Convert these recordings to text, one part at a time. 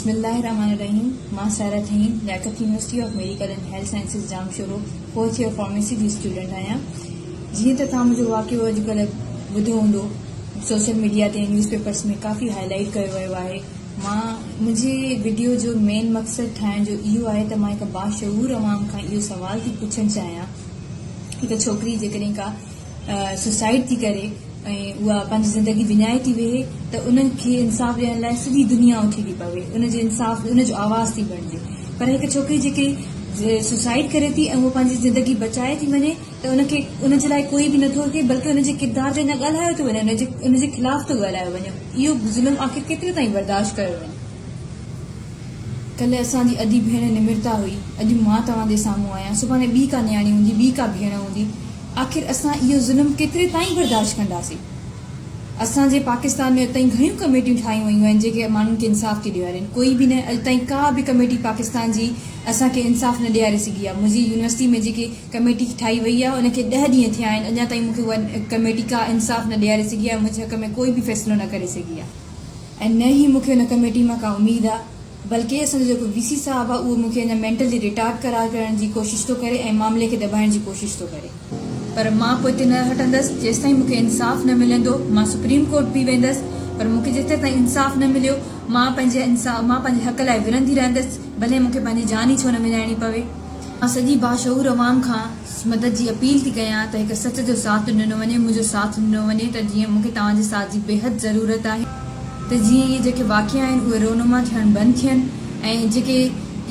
بسم الله الرحمٰن الرحيم مان Saira Thaheem Liaquat university of medical and health sciences Jamshoro fourth year pharmacy جي اسٽوڊنٽ آهيان جيئن ته توهان منهنجو واقعو اڄ ڪلهه ٻڌو هوندو سوشل ميڊيا تي نيوز پيپرس ۾ ڪافي هائي لائيٽ ڪيو ويو آهي مان منهنجي وڊيو جو مين مقصد ٺاهڻ جو اهو آهي ته مان هڪ باشعور عوام کان اهو سوال ٿي پڇڻ چاهيان هڪ ڇوڪري جيڪڏهن ڪا سوسائيڊ ٿي ڪري ۽ اها پنهنجي زندگي وڃائي ٿي ويهي ته ان کي انصاف ڏيڻ لاء سڄي دنيا اٿي ٿي پوي ان جي انصاف ان جو آواز ٿي بڻجي پر هڪ ڇوڪري جيڪي سوسائيڊ ڪري ٿي ۽ اها پنهنجي زندگي بچائي ٿي وڃي ته ان کي ان جي لاء ڪوئي به نٿو اٿي بلڪه ان جي ڪردار تي اڃا ڳالهايو ٿو وڃي ان جي ان جي خلاف ٿو ڳالهايو وڃي اهو ظلم آخر ڪيتري تائين برداشت ڪيو وڃي. ڪلهه اسان جي ادي ڀيڻ نمرتا هئي، اڄ مان توهان جي سامهون آهيان، سڀاڻي ٻي ڪا نياڻي هوندي، ٻي ڪا ڀيڻ هوندي، آخر اسان اهو ظلم ڪيتري تائين برداشت ڪنداسين؟ اسان جي پاڪستان ۾ اڄ تائين گهڻيون ڪميٽيون ٺاهيون ويون آهن جيڪي ماڻهن کي انصاف ٿي ڏيارين، ڪوئي به نه اڄ تائين ڪا به ڪميٽي پاڪستان جي اسان کي انصاف نه ڏياري سگهي آهي، منهنجي يونيورسٽي ۾ جيڪي ڪميٽي ٺاهي وئي آهي ان کي ڏهه ڏينهن ٿيا آهن اڃا تائين مون کي اها ڪميٽي ڪا انصاف نه ڏياري سگهي آهي منهنجي حق ۾ ڪوئي به فيصلو نه ڪري سگهي آهي. ۽ نه ئي مون کي ان ڪميٽي مان ڪا اميد آ بلڪه اسان جو جيڪو وي سي صاحب آ اهو مون کي اڃا مينٽلي ريٽارڊ قرار ڪرڻ جي ڪوشش ٿو ڪري ۽ معاملي کي دٻائڻ جي ڪوشش ٿو ڪري. پر مان پوئتي نه هٽندس جيستائين مون کي انصاف نه ملندو مان سپريم ڪورٽ به ويندس پر مون کي جيستائين تائين انصاف نه مليو مان پنهنجي انصاف مان پنهنجي حق لاء وڙهندي رهندس ڀلي مون کي پنهنجي جان ئي ڇو نه وڃائڻي پوي. مان سڄي باشعور عوام کان مدد جي اپيل ٿي ڪيان ته هڪ سچ جو ساٿ ڏنو وڃي، منهنجو ساٿ ڏنو وڃي ته جيئن مون کي توهان جي ساٿ جي بيحد ضرورت آهي ته جيئن اهي جيڪي واقعا آهن اهي رونما ٿيڻ بند ٿين ۽ جيڪي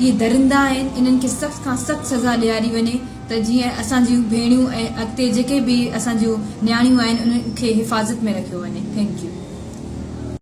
اهي درندا آهن انهن کي سخت کان سخت سزا ڏياري وڃي ته جيئن اسان جون ڀيڻيون ۽ اڳتي جيڪي به اسان جون نياڻيون آهن انهن کي حفاظت ۾ رکيو وڃي. Thank you.